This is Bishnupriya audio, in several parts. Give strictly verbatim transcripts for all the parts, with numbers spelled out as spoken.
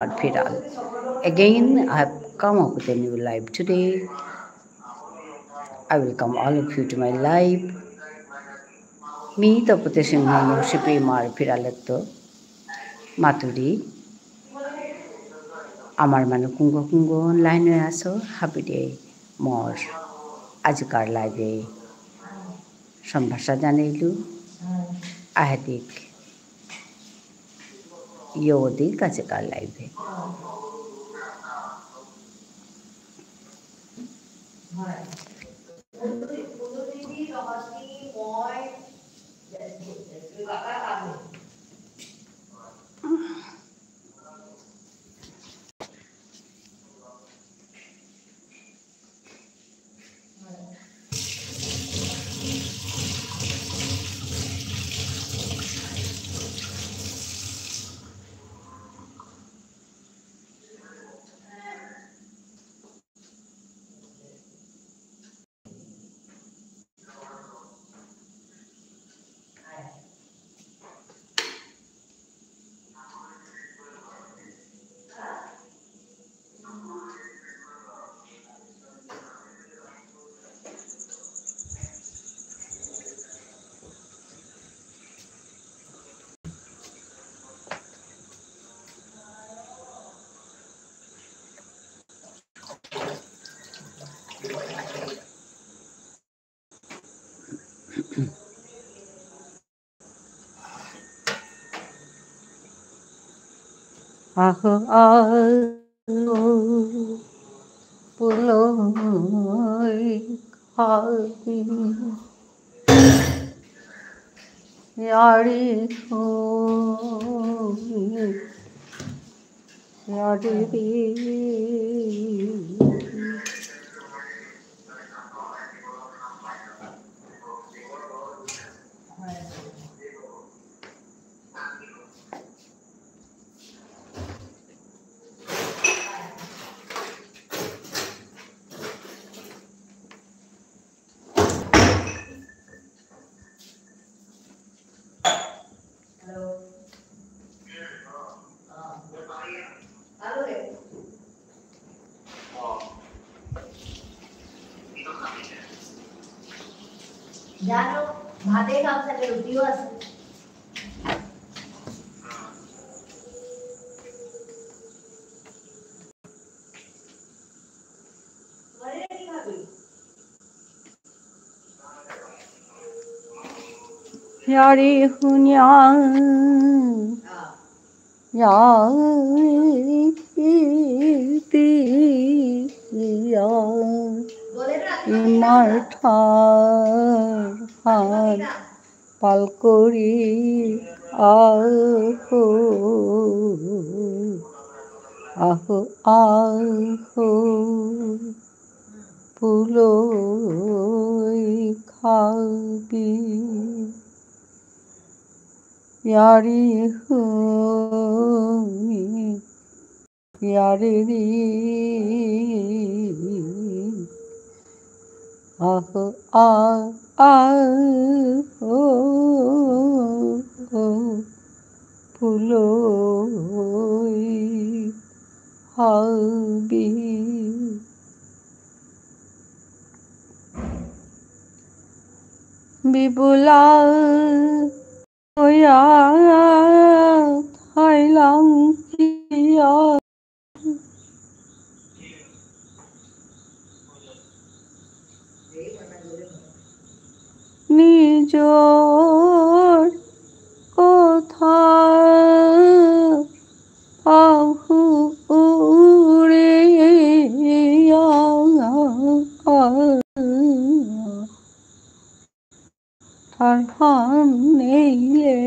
ফিরাল। Again, I have come up with a new live today. I welcome all of you to my live. মি তপতি সিংহ নুংশিপি ইমার ফিরালেত্ত মাতুরি। আমার মানু কুঙগ কুঙগ online এ আসো, হাবিরে মোর আজিকার live এ সম্ভাষা জানাইলু। আহাদিক ইয়দিক আজিকার live এ। আহো, আহো, পুলই খাবি। ইয়ারি হুনি, ইয়ারি দি। জানো, ভাতে খাম, সাথে রুটিও আছে। ইয়ারি হুনিয়া, ইয়ারি দিয়া, ইমার ঠার হান পালকরি আহো, আহো, আহো, পুলই খাবি। ইয়ারি হুনি, ইয়ারি রি। আহো, আ, আ, ও, ও, পুলই হাবি। বিবুলা হইয়া থাইলাং কিয়া। নিজর কথা পাহুরিয়া। ঠারহান নেইলে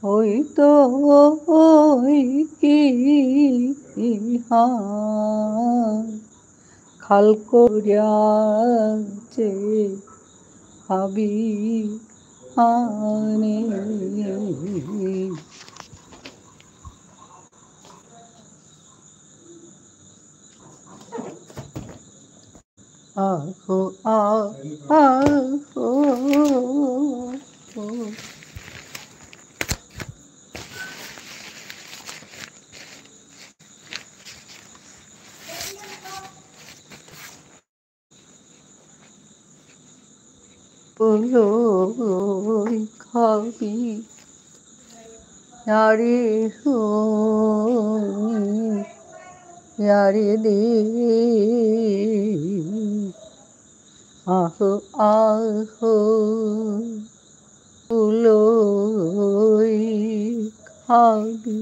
হইতো কি হান, খাল করিয়া যে হাবি হানে। আহো, আ, আহো। লই খাবি। ইয়ারি হুনি, ইয়ারি দি। আহো, আহো, লই খাবি।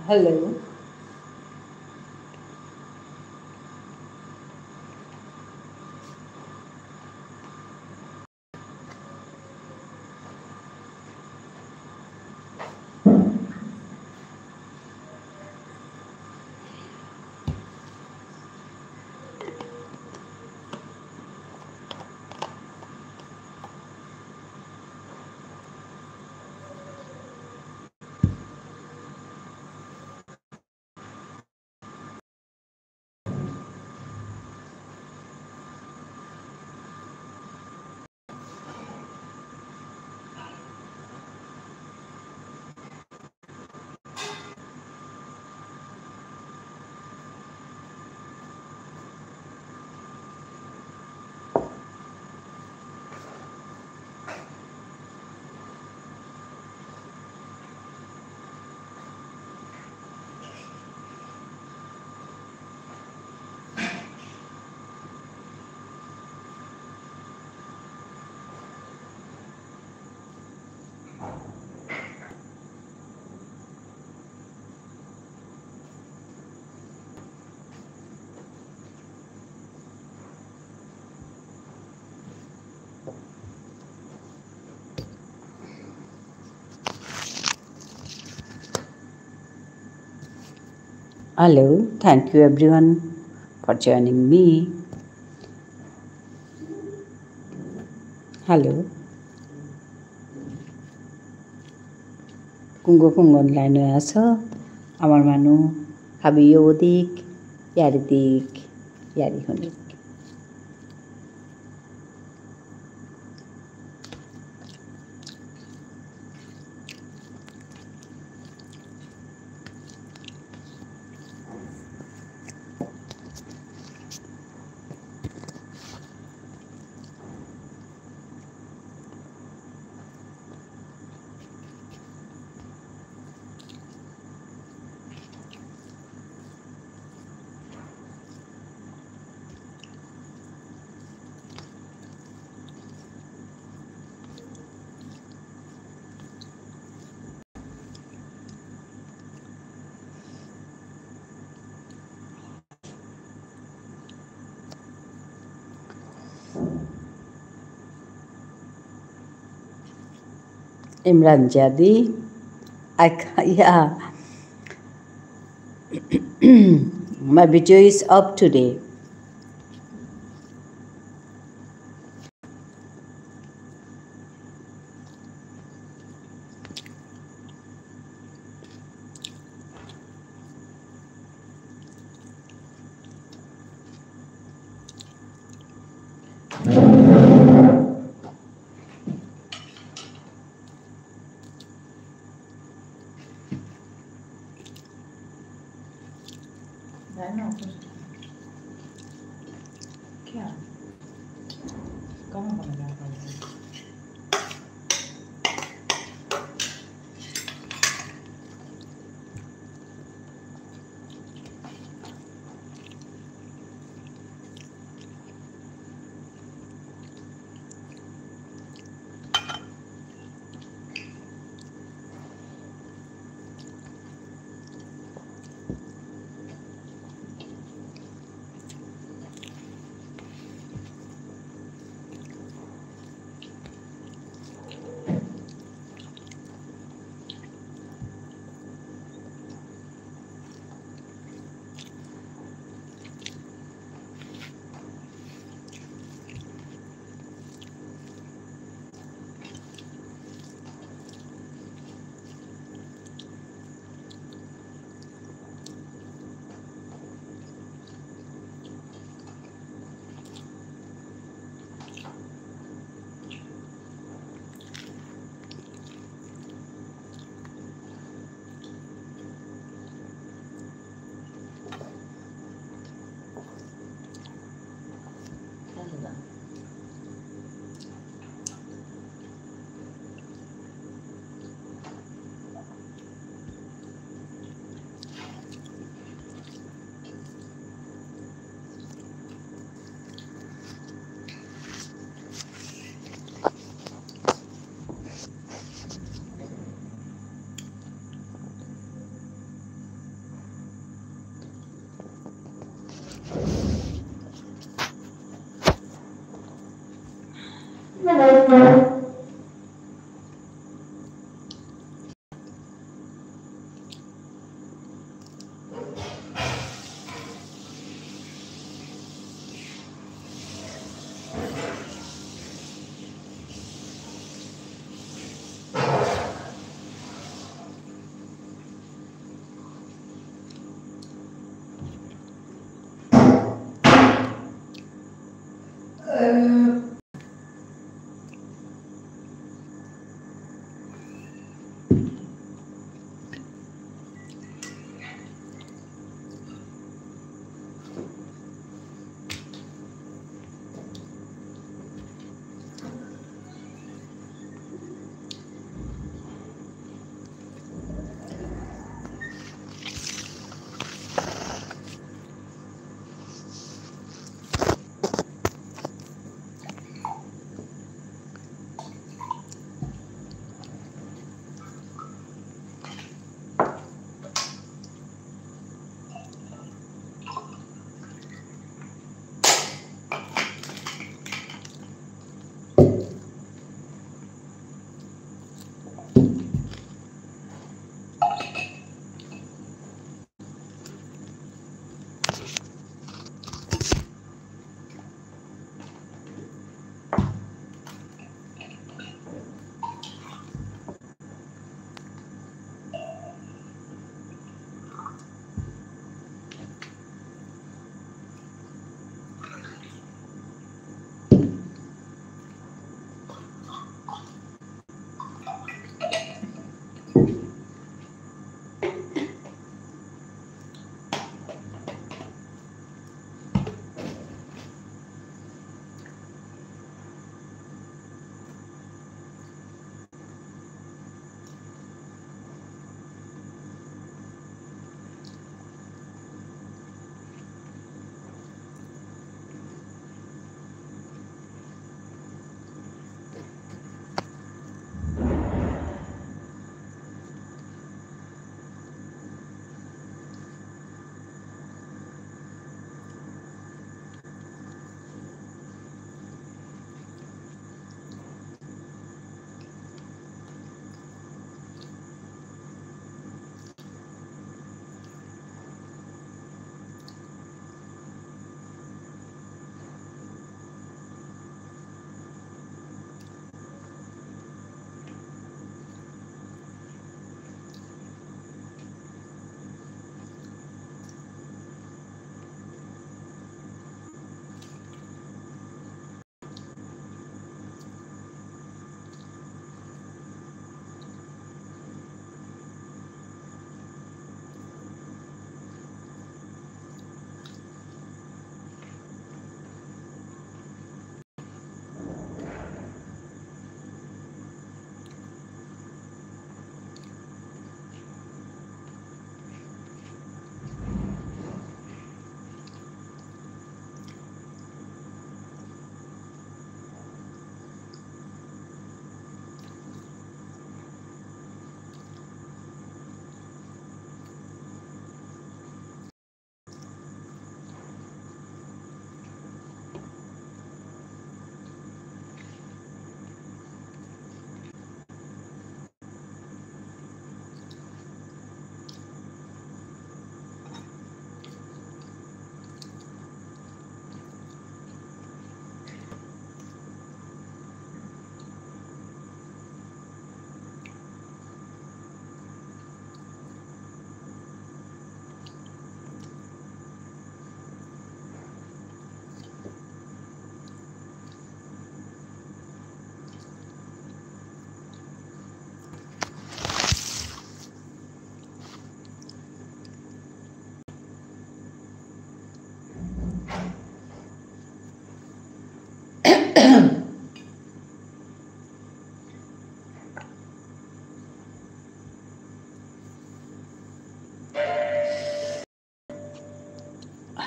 Hello. Hello, thank you everyone for joining me. Hello. কুঙগ কুঙগ online এ আসো, আমার মানু হাবিও দিক, ইয়ারি দিক, ইয়ারি হুনিক। Imran Jadi, I ca-, yeah. My video is up today.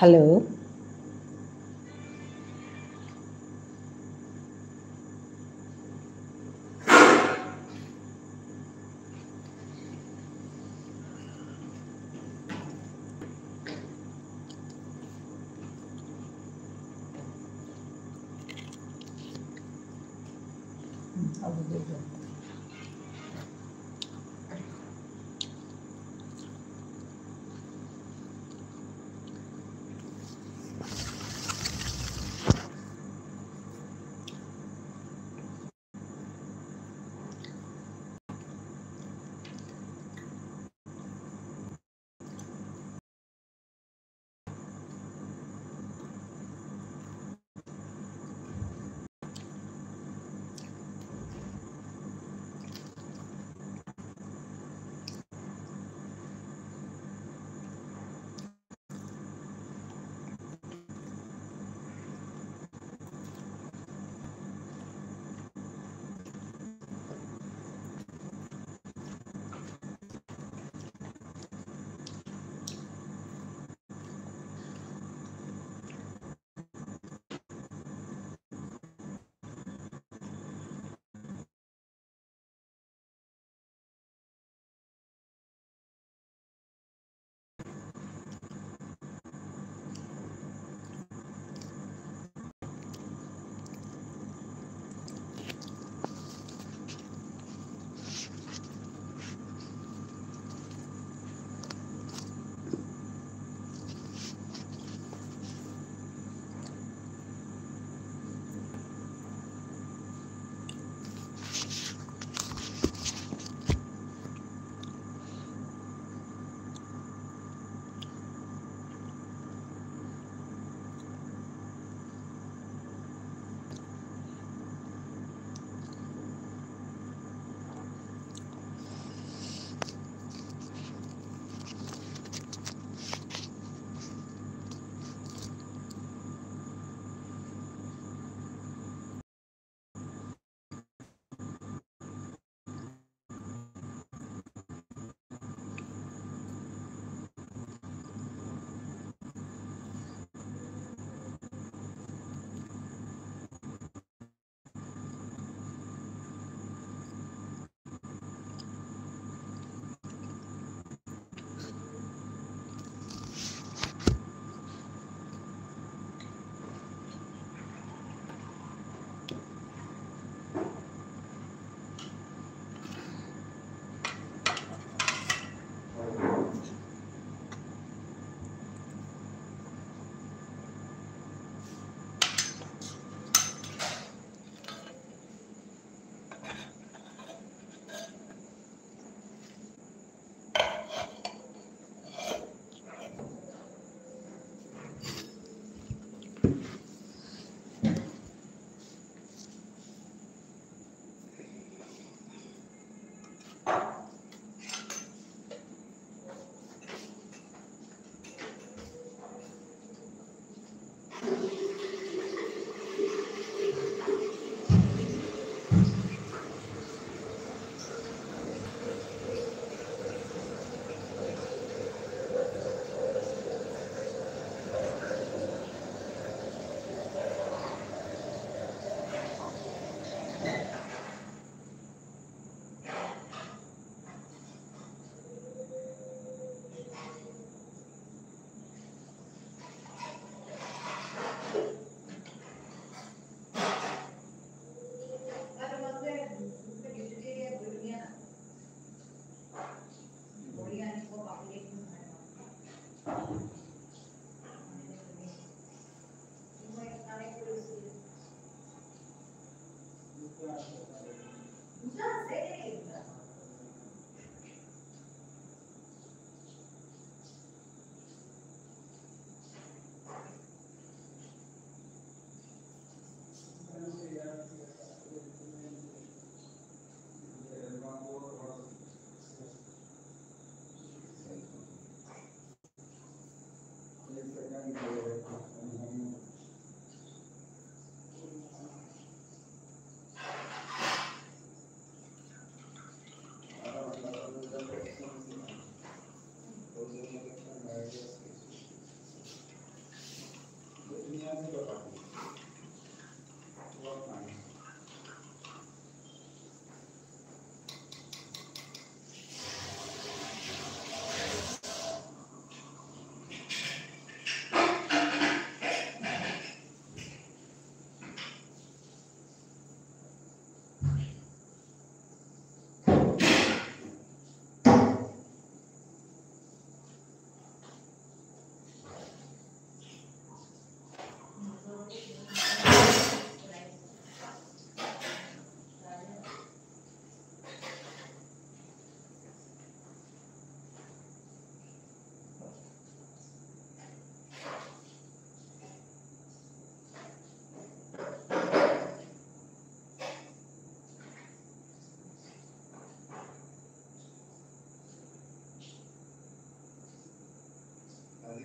Hello.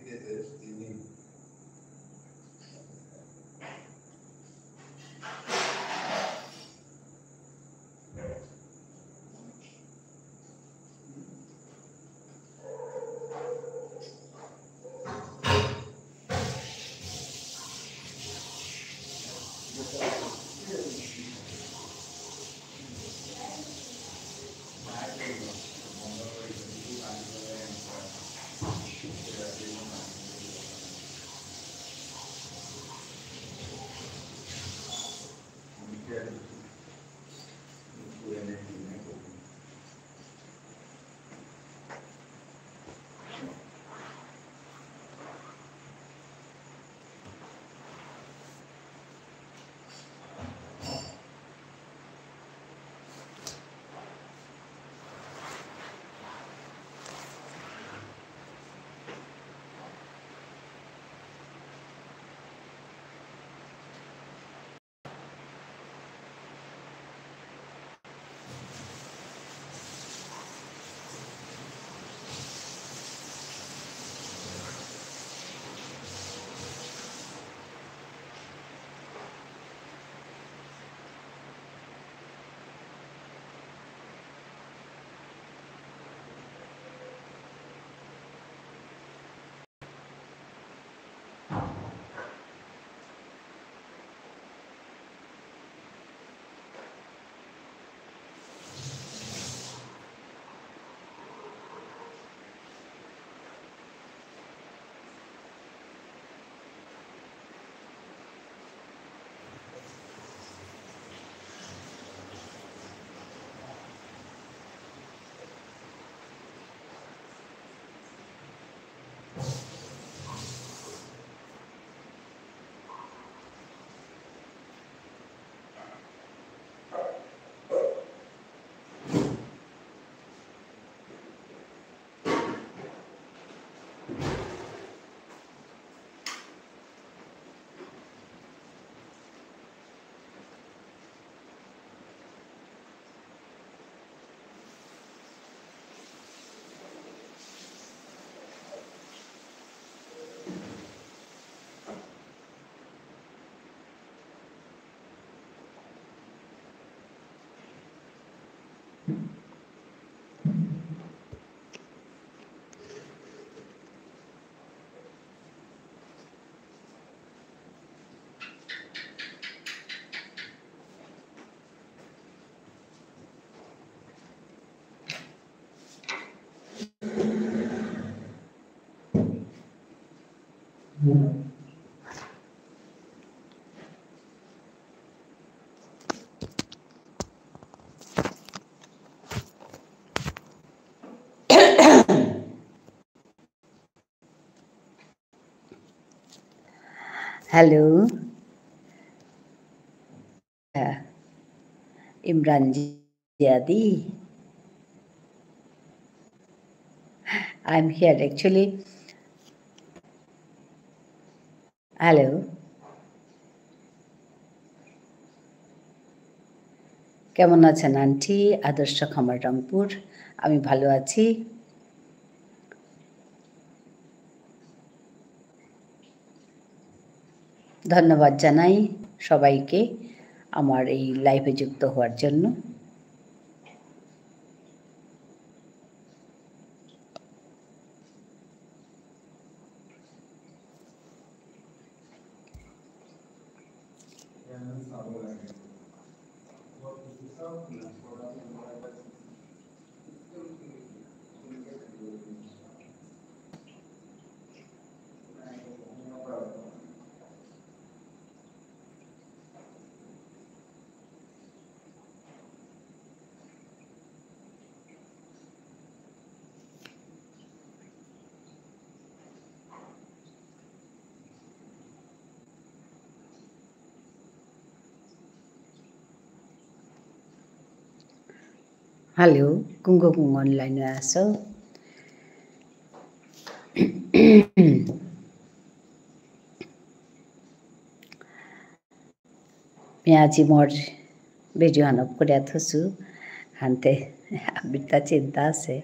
Hello. Imran জি, জিয়াদি। I'm here actually. Hello. কেমন আছেন আন্টি? আদর্শ খামার রংপুর। আমি ভালো আছি। ধন্যবাদ জানাই সবাইকে আমার এই live-এ যুক্ত হওয়ার জন্য। Hello, কুঙগ কুঙগ online-এ আসো। মি আজি মোর video হান off করিয়া থসু, হানতে আবিরতা চিন্তা আছে।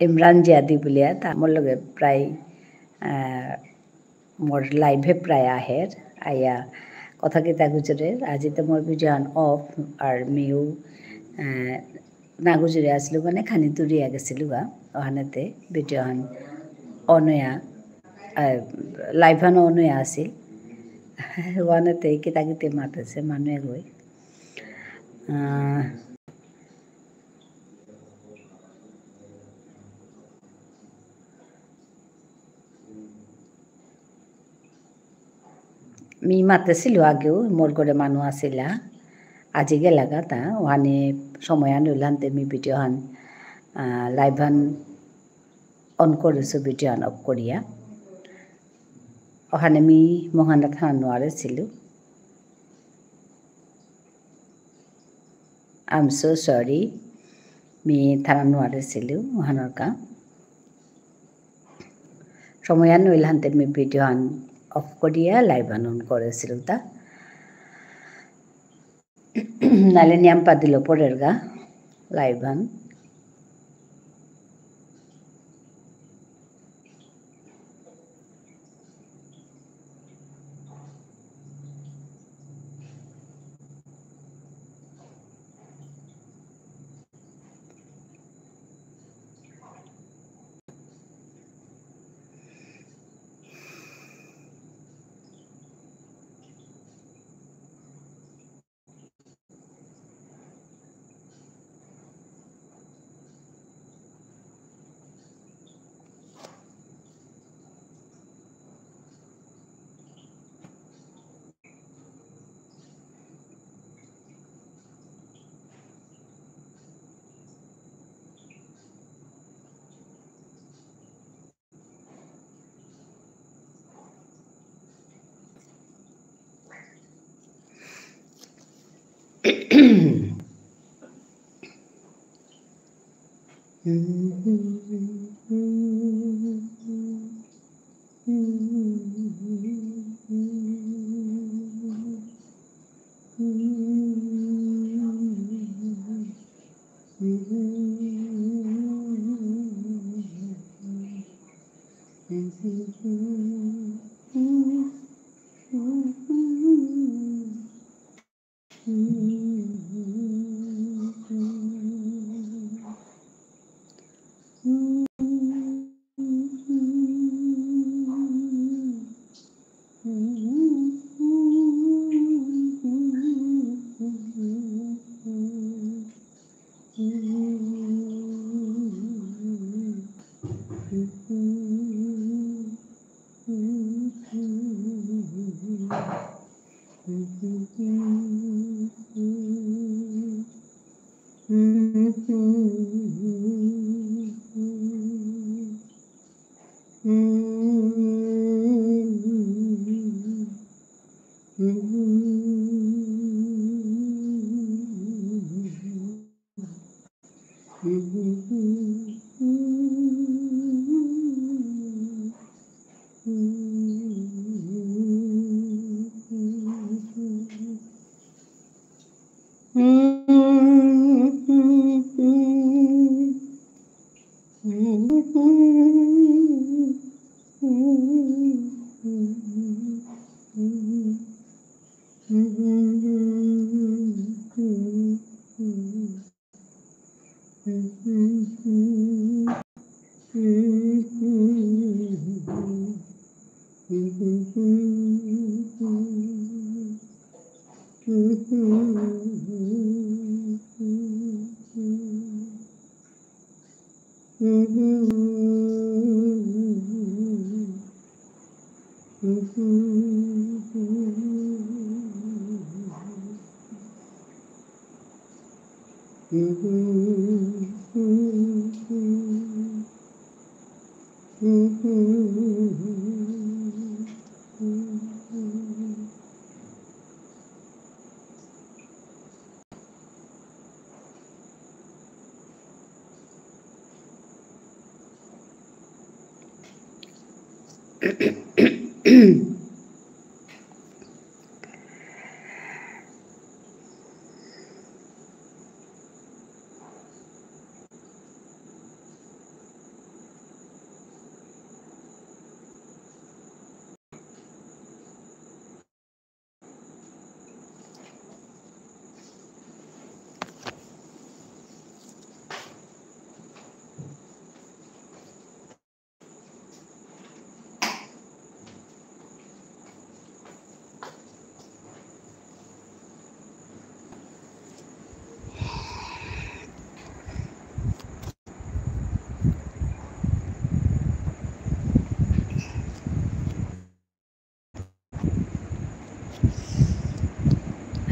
ইমরান জিয়াদি বুলিয়া, তা মোর লগে প্রায়, আহ, মোর live-এ প্রায় আহের, আইয়া কথা কিতা গুজরের, আজি তো মোর video হান off, আর মিউ, আহ, না গুজরে আসিলু মানে খানি দূরিয়া গেসিলুগা, ওহানেতে video হান on হইয়া, আহ, live হান on হইয়া আসিল, ওহানেতে কিতা কিতা মাতেসে মানু এগই। আহ, মি মাতেসিলু আগেও, মোর ঘরে মানু আসিলা। আজি গেলাগা তা, ওহানে সময় আন ইলহানতে মি video হান, আহ, live হান on করেসু, video হান off করিয়া। ওহানে মি মোহানা থানা নুয়ারেসিলু। I'm so sorry. মি থানা নুয়ারেসিলু, ওহানরকা। সময় আন ইলহানতে মি video হান off করিয়া live হান on করেসিলু তা। নালে নিয়াম পাদিল পরেরগা live হান।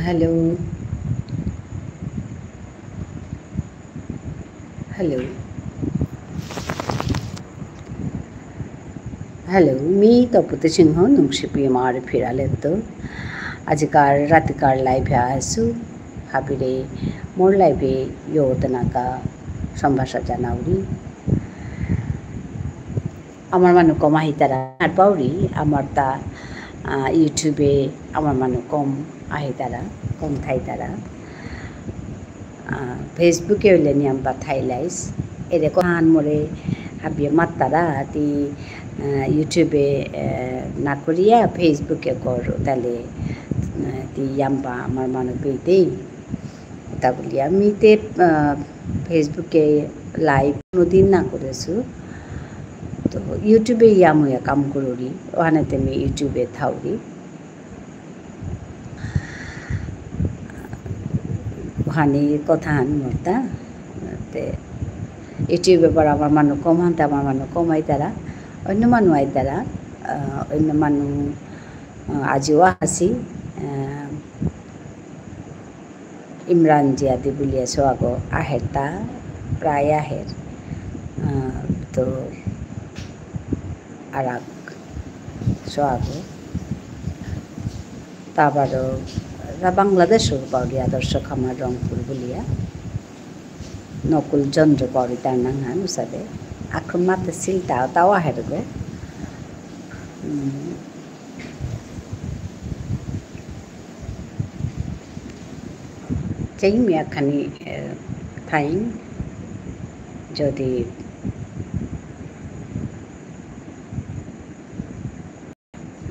Hello. Hello. Hello, মি তপতি সিংহ নুংশিপি মারি ফিরালেত্ত। আজিকার রাতিকার live এ আসু। হাবিরে মোর live এ য়ৌ তেনাকা সম্ভাষা জানাউরি। আমার মানু কম আহিতারা, আর পাউরি, আমার তা, আহ, YouTube এ আমার মানু কম আহিতারা, কম থাইতারা। আহ, Facebook এ হইলে নিয়াম বা থাইলাইস। এরে কহান মোরে হাবিয়ে মাত্তারা, তি, আহ, YouTube এ, আহ, না করিয়া Facebook এ কর, তাহলে, আহ, তি ইয়াম্বা আমার মানু পেইতেই। তা বুলিয়া মি তে, আহ, Facebook এ live কোনোদিন না করেসু। তো YouTube এ ইয়ামুয়া কাম করুরি, ওহানে তে মি YouTube এ থাউরি। ওহানি কথাহান মোরতা। তে YouTube এ পর আমার মানু কম হানতে আমার মানু কম আইতারা। অন্য মানু আইতারা, আহ, অন্য মানু, আহ, আজিও আসি, আহ, ইমরান জিয়াদি বুলিয়া সোয়াগো আহের তা, প্রায় আহের। আহ, তো আরাক সোয়াগো। তারপরও তা বাংলাদেশর পাউরি আদর্শ খামার রংপুর বুলিয়া। নকুল চন্দ্র পাউরি তার নাঙহান উসাদে। আক্রম মাতে সিলতা তাও আহের গো। উম। চেইং মিয়া খানি, এ, থাইং যদি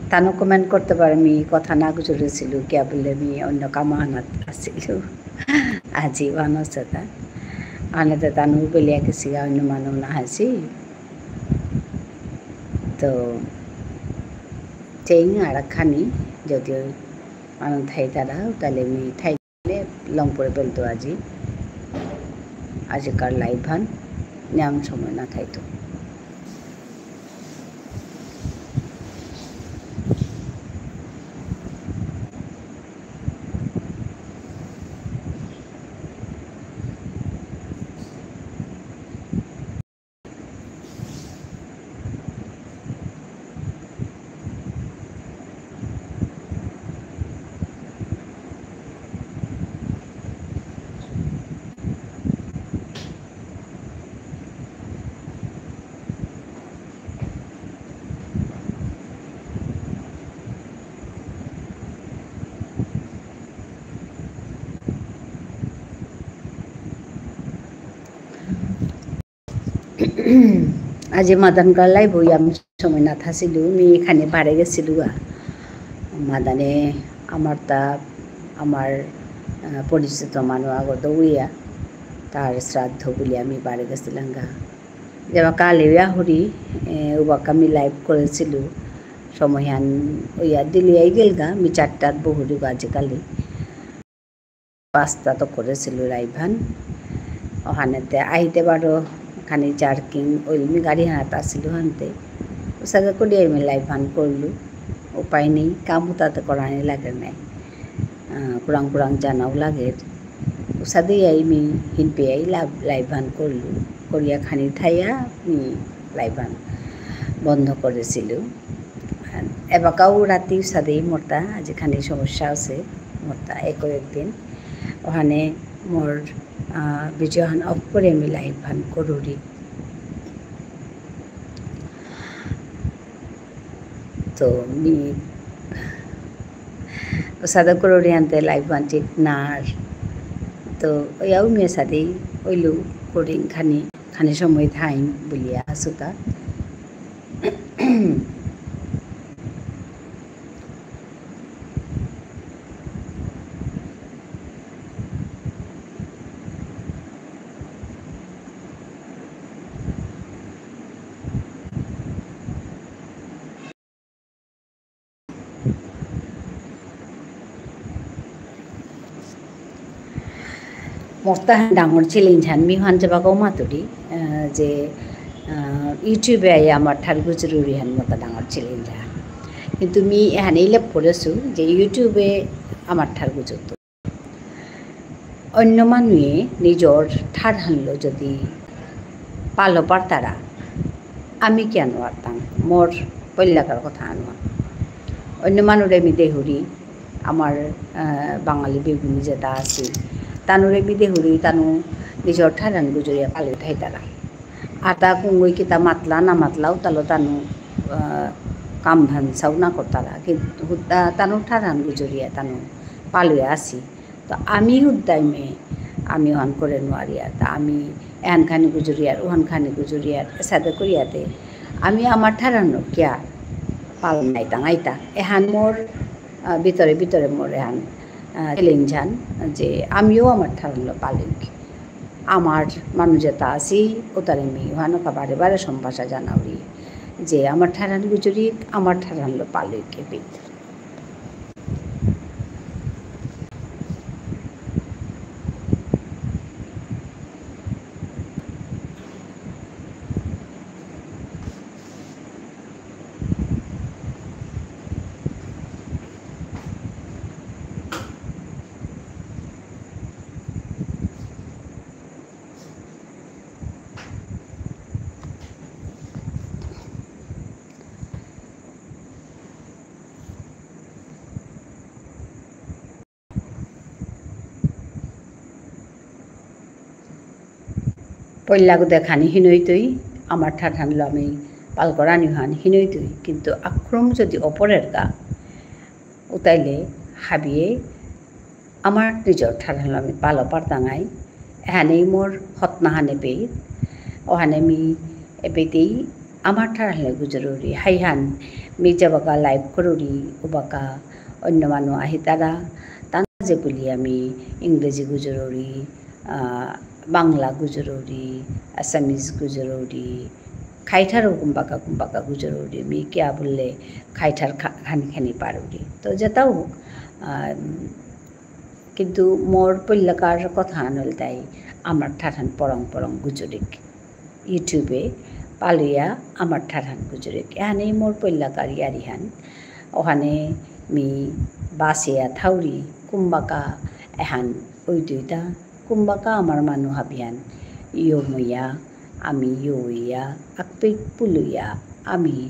তানু comment করতে পারে, মি কথা না গুজরেসিলু, কিয়া বুলে মি অন্য কাম আহানাত আসিলু। আজি বানো সেটা। আনাতে তানু বুলিয়া কিসিগা অন্য মানু না হাসি। তো, চেইং আর খানি, যদি মানু থাইতারা, তাহলে মি থাইলে লং পরে বেলতো আজি। আজিকার live হান, নিয়াম সময় না থাইতো। আজি মাদান কালাই বই আমি সময় না থাসিলু, মি এখানে বারে গেসিলু গা। মাদানে আমার তা, আমার, আহ, পরিচিত মানু আগত উইয়া, তার শ্রাদ্ধ বুলি আমি বারে গেসিলাম গা। যেবা কালি উইয়া হুরি, এ, উবাকা মি live করেসিলু, সময়হান উইয়া দিলি আই গেল গা, মি চারটাত বহুরি গা আজিকালি। পাঁচটা তো করেসিলু live হান। ওহানেতে আইতে বারো খানি jerking ওইল মি গাড়ি হানাত আসিলু হানতে। উসাদে করি আমি live হান করলু। উপায় নেই, কাম উতাতে করানি লাগে নাই। আহ, কুরাং কুরাং জানাও লাগে। উসাদে আই মি হিনপে আই লা-, live হান করলু। করিয়া খানি থাইয়া মি live হান বন্ধ করেসিলু। এবাকাও রাতি উসাদেই মোরতা, আজি খানি সমস্যা আসে, মোরতা এক একদিন। ওহানে মোর, আহ, video হান off করে আমি live হান করুরি। তো মি উসাদে করুরি আনতে live হান ঠিক নার। তো ওয়াও মি উসাদেই ওইলু করিং খানি, খানি সময় থাইং বুলিয়া আসুতা। মোরতা ডাঙর challenge হান, মি হান যেবাকাও মাতুরি, আহ, যে, আহ, YouTube এ আই আমার ঠার গুজরুরি হান মোরতা ডাঙর challenge হান। কিন্তু মি এহান ইলেপ করেসু যে YouTube এ আমার ঠার গুজরতো। অন্য মানুয়ে নিজর ঠারহানলো যদি পালো পারতারা, আমি কিয়া নুয়ারতাঙ? মোর পইলাকার কথা আনুয়া। অন্য মানুরে মি দেহুরি, আমার, আহ, বাঙালি বেগুনি যেতা আসি, তানুরে মি দেহুরি, তানু নিজর ঠারহান গুজরিয়া পালো থাইতারা। আতা কুঙ্গই কিতা মাতলা না মাতলাও তালো তানু, আহ, কামহান সাউ না করতারা। কিন্তু হুদ্দা তানু ঠারহান গুজরিয়া তানু পালুয়া আসি। তো আমি হুদ্দাই মে, আমি ওহান করে নুয়ারিয়া। তা আমি এহান খানি গুজরিয়ার, ওহান খানি গুজরিয়ার, এসাদে করিয়াতে। আমি আমার ঠারহানলো কিয়া পাল নাই তাঙাইতা। এহান মোর, আহ, ভিতরে ভিতরে মোর এহান, আহ, challenge হান যে আমিও আমার ঠারহানলো পালুক। আমার মানু যেতা আসি, ওতারে মি ওহানকা বারে বারে সম্ভাষা জানাউরি। যে আমার ঠারহান গুজরিক, আমার ঠারহানলো পালুক এপিত। পইলাগু দেখানি হিনইতই, আমার ঠারহানলো আমি পাল করানিহান হিনইতই, কিন্তু আক্রম যদি অপরের গা, উতাইলে হাবিয়ে আমার নিজর ঠারহানলো আমি পালো পারতাঙাই। এহানেই মোর হতনাহান এপেই। ওহানে মি এপেইতেই আমার ঠারহানলো গুজরুরি। হাইহান মি যেবাকা live করুরি, উবাকা অন্য মানু আহিতারা। তান যে বুলি আমি ইংরেজি গুজরুরি, আহ, বাংলা গুজরুরি, আসামিজ গুজরুরি, খাইঠারও কুম্বাকা কুম্বাকা গুজরুরি। মি কিয়া বুললে খাইঠার খা-, খানি খানি পারুরি। তো যেতাও, আহ, কিন্তু মোর পইলাকার কথা আনল তাই আমার ঠারহান পরং পরং গুজরিক। YouTube-এ পালুয়া আমার ঠারহান গুজরিক। এহানেই মোর পইলাকার ইয়ারিহান। ওহানে মি বাসিয়া থাউরি কুম্বাকা এহান উইদুইতা, কুম্বাকা আমার মানু হাবিহান ইয়মুয়া, আমি ইয়ুয়া, আকপিক পুলুয়া, আমি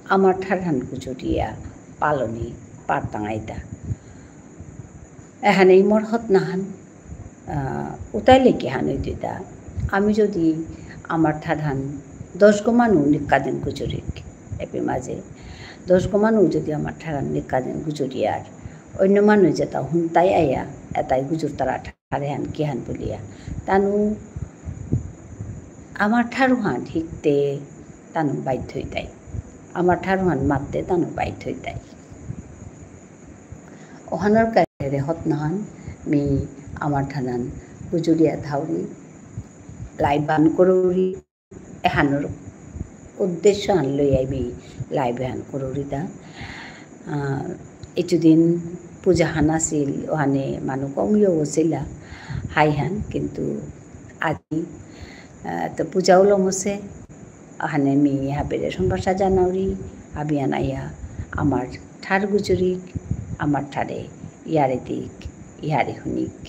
আমার ঠারহান গুজরিয়া পালনি পারতাঙাইতা। এহানেই মোর হতনাহান, আহ, উতাইলে কিহান উইদুইতা। আমি যদি আমার ঠারহান দশগো মানু নিকাদিন গুজরিক, এপি মাঝে দশগো মানু যদি আমার ঠারহান নিকাদিন গুজরিয়ার, অন্য মানু যেতা হুনতাই আয়া, এতাই গুজরতারা ঠারহান কিহান বুলিয়া। তানু আমার ঠারহান হিকতে তানু বাধ্য হইতাই। আমার ঠারহান মাততে তানু বাধ্য হইতাই। ওহানর কারণে হতনাহান মি আমার ঠারহান গুজরিয়া থাউরি, live হান করুরি, এহানর উদ্দেশ্য হান লইয়া মি live হান করুরিতা। আহ, ইচুদিন পূজা হান আসিল, ওহানে মানু কম ইয়ে হসিলা, হাইহান, কিন্তু আজি, আহ, তো পূজাও লমসে, আহানে মি হাবিরে সম্ভাষা জানাউরি, হাবিয়ান আয়া আমার ঠার গুজরিক, আমার ঠারে ইয়ারে দিক, ইয়ারে হুনিক।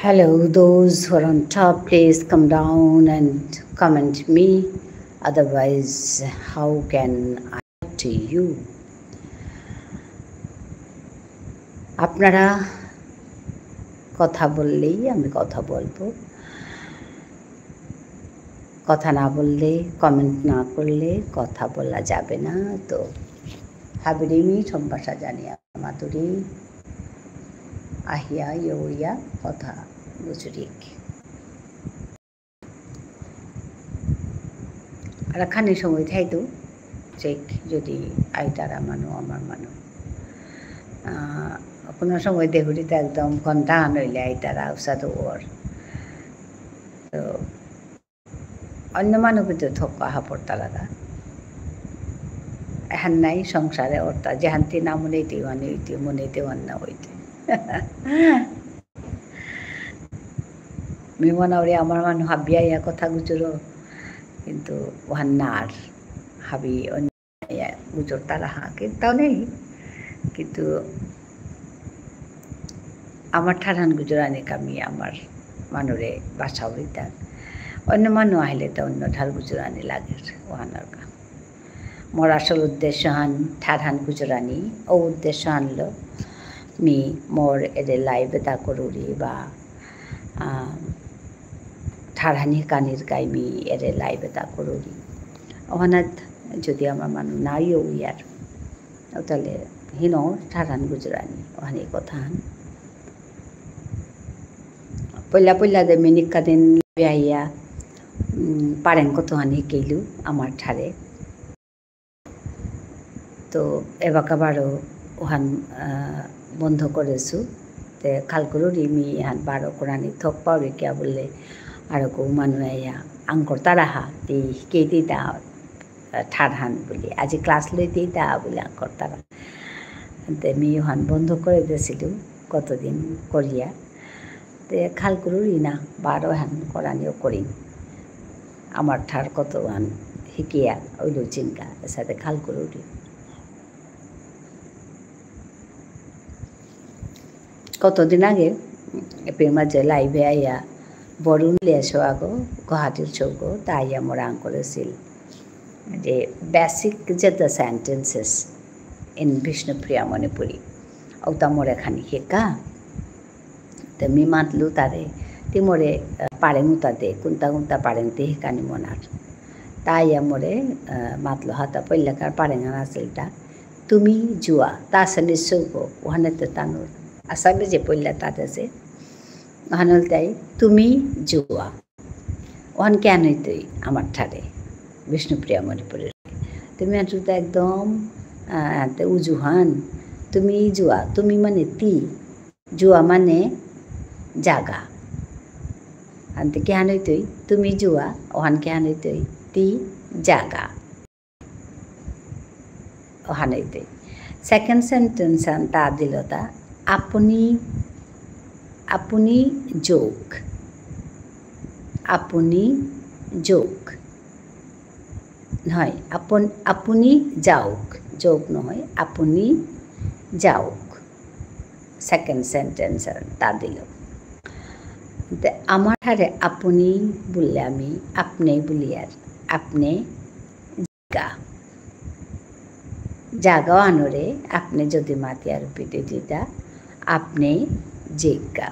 Hello, those who are on top, please come down and comment me. Otherwise, how can I talk to you? আপনারা কথা বললেই আমি কথা বলবো। কথা না বললে, comment না করলে কথা বলা যাবে না। তো হাবিরে মি সম্ভাষা জানিয়া মাতুরি আহিয়া ইয়য়া কথা গুজুরিক। আর খানি সময় থাইতো, চেক যদি আইতারা মানু, আমার মানু। আহ, কোনো সময় দেহুরি তো একদম ঘন্টা আন হইলে আইতারা উসাদে অর। তো অন্য মানু কিন্তু থক আহা পড়তা লাগা। এহান নাই সংসারে অর্তা, যেহান্তি না মনেইতে মানে হইতে, মনেইতে অন্য হইতে। মি মনে করি আমার মানু হাবিয়া ইয়া কথা গুজুরো, কিন্তু ওহান না আর হাবি অন্য ইয়া গুজুরতারা হা, কিন্তু তাও নেই। কিন্তু আমার ঠারহান গুজুরানি কামি আমার মানুরে বাসাউরিতা। অন্য মানু আহিলে তো অন্য ঠার গুজুরানি লাগে ওহানর কা। মোর আসল উদ্দেশ্যহান ঠারহান গুজুরানি, ও উদ্দেশ্যহানলো মি মোর এরে live এতা করুরি বা, আহ, ঠারহানি কানির কাই মি এরে live এতা করুরি। ওহানাত যদি আমার মানু নাইও ইয়ার, তাহলে হিনো ঠারহান গুজুরানি, ওহানি কথাহান। পইলা পইলা দে মিনিক কাদিন বিয়াইয়া, উম, পারেং কতহানি কেইলু আমার ঠারে। তো এবাকা বারো ওহান, আহ, বন্ধ করেসু। তে খাল করুরি মি এহান বারো করানি থক পাউরি কিয়া বুললে আরো কৌ মানু আয়া আঙকরতারা হা, তি হিকেই দিতা, আহ, ঠারহান বুলি। আজি class লই দিতা বুলি আঙকরতারা। তে মি ওহান বন্ধ করে দেসিলু কতদিন করিয়া। তে খাল করুরি না, বারো হান করানিও করিম। আমার ঠার কতহান হিকিয়া ওইলো চিনকা, এসাদে খাল করুরি। কতদিন আগে, উম, এপেই মাঝে live এ আইয়া, বরুণ লিয়া সৌ আগো, গুয়াহাটির সৌগো, তা আইয়া মোরে আঙকরেসিল। যে basic যে the sentences in Bishnupriya Manipuri, ওতা মোরে খানি হিকা। তে মি মাতলু তারে, তি মোরে, আহ, পারেং উতা দে, কুন্তা কুন্তা পারেং তি হিকানি মনার। তা আইয়া মোরে, আহ, মাতলু হাতা পইলাকার পারেং আন আসিল তা, তুমি যোৱা, তা আসামিজ সৌগো, ওহানে তে তানুর। আসামিজ যে পইলা তা দেসে, ওহান ইলতাই, তুমি যোৱা। ওহান কিহান হইতই আমার ঠারে, বিষ্ণুপ্রিয়া মণিপুরীর। তুমি আনসুতা একদম, আহ, তে উজুহান, তুমি যোৱা, তুমি মানে তি, যোৱা মানে যাগা। আনতে কিহান হইতই, তুমি যোৱা, ওহান কিহান হইতই, তি যাগা। ওহান হইতই। Second sentence আন তা দিলতা, আপুনি, আপুনি যাওক। আপুনি যাওক। নহয়, আপন-, আপুনি যাওক। যাওক নহয়, আপুনি যাওক। Second sentence আন তা দিল। তে আমার ঠারে আপুনি বুললে আমি আপনে বুলিয়ার। আপনে যাগা। যাগা ওহানরে আপনে যদি মাতিয়ার রূপে দিতা, আপনে যাগা।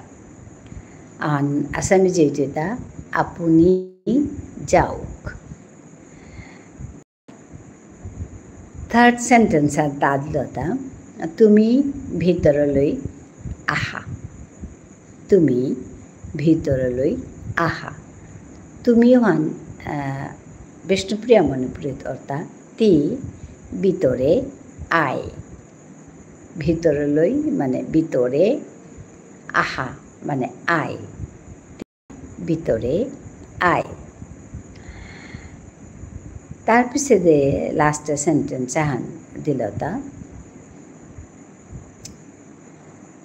আন আসামিজে দিতা, আপুনি যাওক। Third sentence আন তা দিলতা, তুমি ভিতৰলৈ আহা। তুমি ভিতৰলৈ আহা। তুমি ওহান, আহ, বিষ্ণুপ্রিয়া মণিপুরীত অরতা, তি ভিতরে আয়। ভিতরলৈ মানে ভিতরে, আহা মানে আয়। ভিতরে আয়। তার পিছে দে last sentence আহান দিলতা,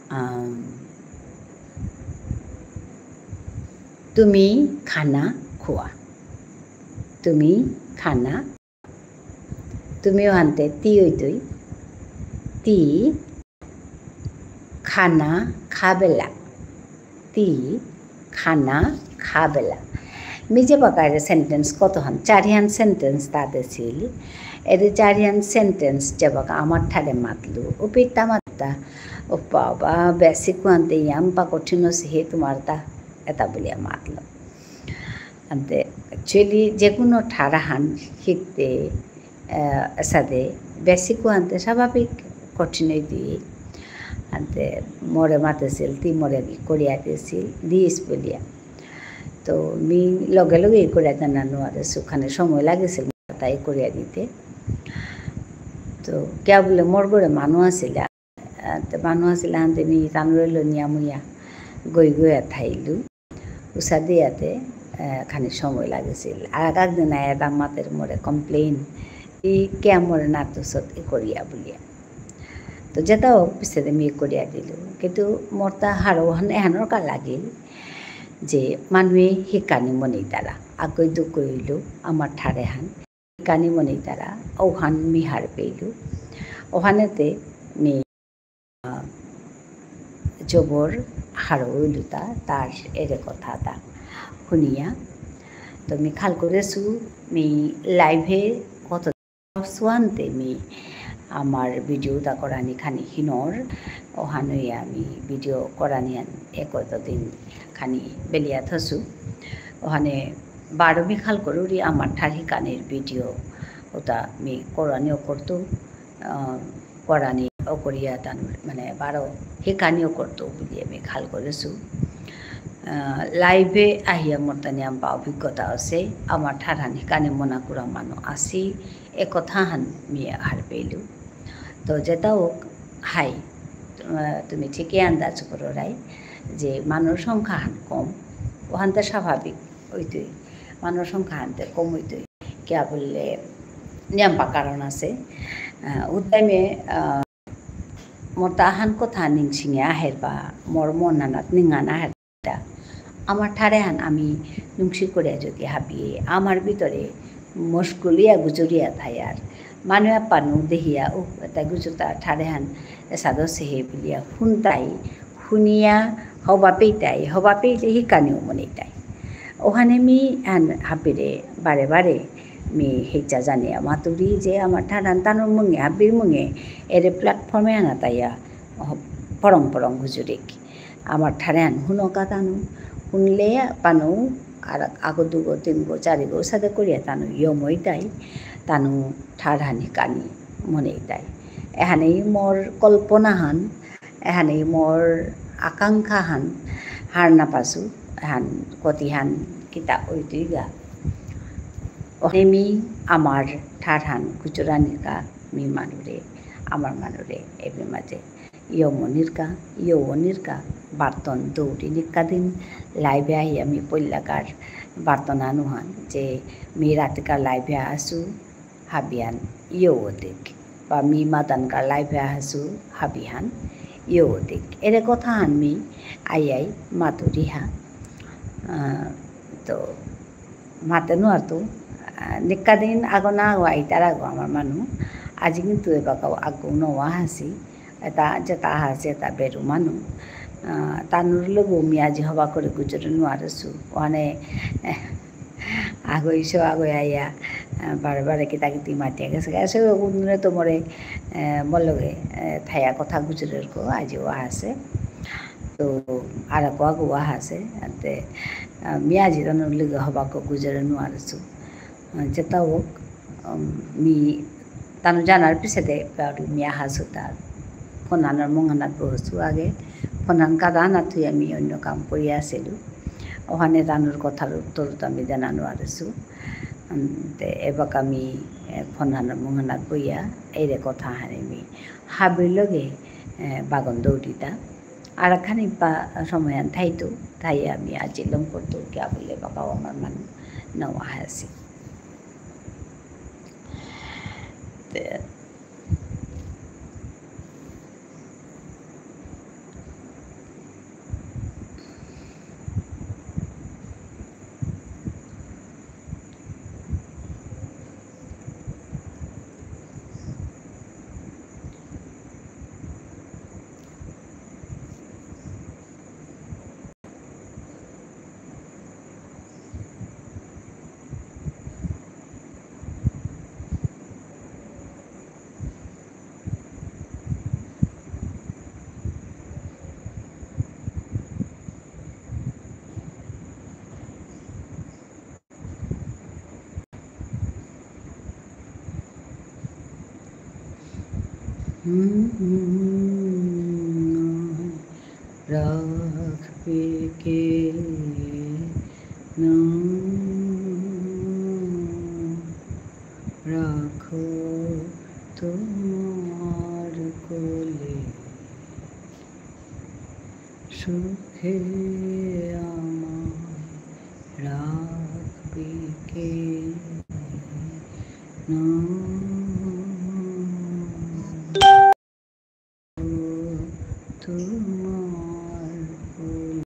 আম, তুমি খানা খোৱা। তুমি খানা, তুমি ওহানতে তি হইতই। তি খানা খাবেলা। তি খানা খাবেলা। মি যেবাকা এরে sentence কতহান, চারিহান sentence তা দেসিলি। এরে চারিহান sentence যেবাকা আমার ঠারে মাতলু, উপিতা মাতা, "ও বাবা, বেশি কুয়ান্তে ইয়াম্পা কঠিন অসে হে তোমার তা," এতা বুলিয়া মাতলু। আনতে, actually, যে কোনো ঠারহান হিকতে, আহ, এসাদে বেশি কুয়ান্তে স্বাভাবিক কঠিন অইতই। আনতে মোরে মাতেসিল, "তি মোরে করিয়া দিসিল, দিস," বুলিয়া। তো মি লগে লগে করিয়া দেনা নুয়ারেসু, খানি সময় লাগেসিল তাই করিয়া দিতে। তো কিয়া বুলে মোর ঘরে মানু আসিলা, আহ, তো মানু আসিলা আনতে মি তানুরে লনিয়া মুয়া গই গইয়া থাইলু। উসাদে ইয়াতে, আহ, খানি সময় লাগেসিল। আর এক দিন আয়া দাম মাতের মোরে complain, "ই কিয়া মোরে না তো সত ই করিয়া," বুলিয়া। তো যেতা হোক, পিছেদে মি করিয়া দিলু। কিন্তু মোর তা হারৌ হান এহানর কা লাগিল যে মানুয়ে হিকানি মনেইতারা। আগই দুকইলু আমার ঠারেহান। হিকানি মনেইতারা, ওহান মি হারপেইলু। ওহানেতে মি, আহ, জবর হারৌ ইলুতা, তার এরে কথাতা হুনিয়া। তো মি খাল করেসু, মি live এ কত সুয়ান্তে মি আমার video তা করানি খানি হিনর, ওহানই আমি video করানি আন একত দিন খানি বেলিয়া থসু। ওহানে বারো মি খাল করুরি আমার ঠার হিকানির video ওতা মি করানিও করতু, আহ, করানি অকরিয়া তান মানে বারো হিকানিও করতু বুলিয়া মি খাল করেসু। আহ, live এ আহিয়া মোর তানি আম্পা অভিজ্ঞতা আছে, আমার ঠারহান হিকানি মনা কুরা মানু আসি, এ কথাহান মি হারপেইলু। তো যেতা হোক, হাই, আহ, তুমি ঠিকই আন্দাজ করো রাই যে মানুর সংখ্যাহান কম, ওহানতে স্বাভাবিক অইতই, মানুর সংখ্যাহানতে কম অইতই। কিয়া বুললে, নিয়াম্পা কারণ আছে। আহ, উদ্যমে, আহ, মোর তাহান কথা নিংসিঙে আহের বা মোর মন আনাত নিঙান আহের। আমার ঠারেহান আমি নুংসি করে যদি হাবিয়ে, আমার ভিতরে মুশকুলিয়া গুজরিয়া থায়ার। মানু আপানু দেহিয়া, "ও, এতা গুজরতা ঠারেহান এসাদে অসে হে," বুলিয়া হুনতাই, হুনিয়া হবা পেইতাই, হবা পেইলে হিকানিও মনেইতাই। ওহানে মি আন হাবিরে বারে বারে মি হেচা জানিয়া মাতুরি যে আমার ঠারহান তানুর মুঙে, হাবির মুঙে, এরে platform এ আনাতাইয়া, হ-, পরং পরং গুজুরিক। আমার ঠারহান হুনকা তানু, হুনলে পানু, আর আগো দুগো, তিনগো, চারিগো, সাদে করিয়া তানু ইয়মইতাই, তানু ঠারহানি কানি মনেইতাই। এহানেই মোর কল্পনাহান, এহানেই মোর আকাঙ্ক্ষাহান, হার না পাসু, এহান কতিহান কিতা অইতইগা। অহানে মি আমার ঠারহান গুজরানিকা মি মানুরে, আমার মানুরে, এবি মাঝে। ইয়মনিরকা, ইয়নিরকা, বার্তন দৌড়ি নিকা দিন live এ আহি আমি পল্লাকার বার্তন আনুহান যে মি রাতিকা live এ আসু হাবিহান ইয়দিক। বা মি মাতানকার live এ আসু হাবিহান ইয়দিক। এরে কথাহান মি আই আই মাতুরিহা। আহ, তো মাতে নুয়ারতু, আহ, নিকা দিন আগো না আগো আইতার আগো আমার মানু। আজি কিন্তু এবাকাও আগো নোয়া হাসি। এতা যেতা হাসি এতা বেরু মানু। আহ, তানুর লগে মি আজি হবা করে গুজরে নুয়ারেসু। ওহানে, আহ, আগো ইসো আগো আইয়া, আহ, বারে বারে কিতা কিতি মাতিয়া গেসে। আসে উন্দুরে তো মোরে, আহ, মোর লগে, আহ, থায়া কথা গুজরের কো আজি ওয়া আসে। তো আর কো আগো ওয়া আসে। আনতে আহ, মি আজি তানুর লগে হবাকো গুজরে নুয়ারেসু। আহ, যেতা হোক, উম, মি তানু জানার পিছেদে বারো মি আহাসু তা। ফোনহানর মুঙহানাত বহসু আগে। ফোনহান কাদাহানাত থুই আমি অন্য কাম করিয়া আসিলু। ওহানে তানুর কথার উত্তর তো আমি দেনা নুয়ারেসু। উম, তে এবাকা মি, এ, ফোনহানর মুঙহানাত বইয়া, এরে কথাহানে মি হাবির লগে, এ, বাগন দৌড়িতা। আর খানি পা সময়হান থাইতু, থাই আমি আজি লম করতু, কিয়া বুলে বাবাও আমার মানু নাও আহাসি। তে, রাখবে কে না রাখো তোমার কোলে, সুখে আমায় রাখবে কে না। তোমার কোলে।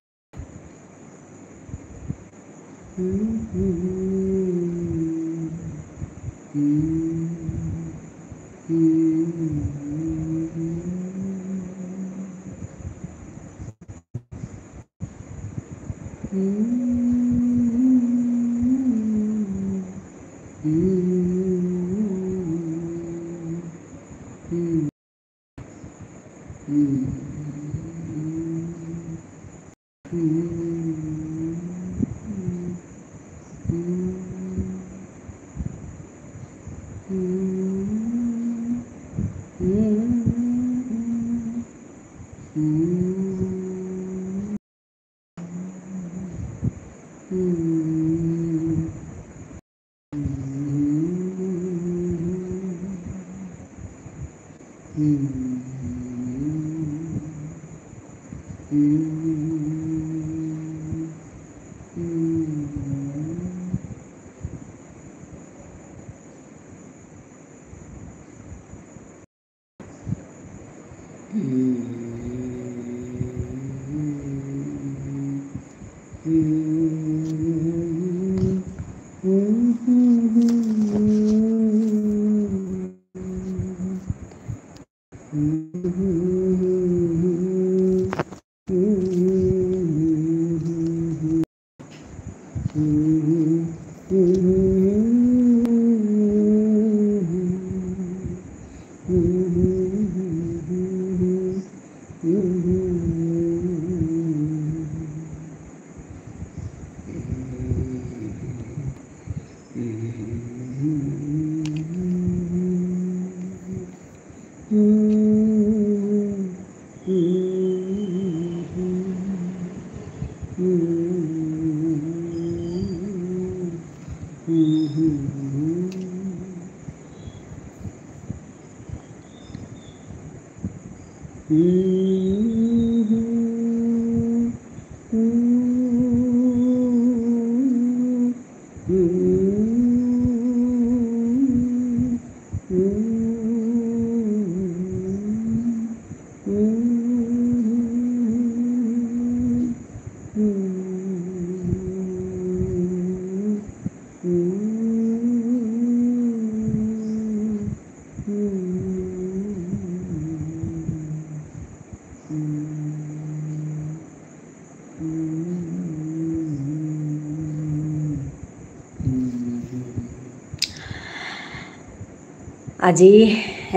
আজি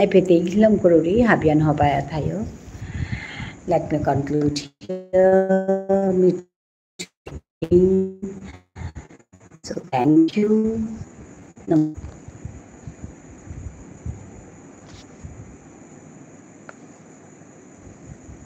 এপেইত লম করুরি, হাবিয়ান হবায়া thio. Let me conclude here. So, thank you. নম-,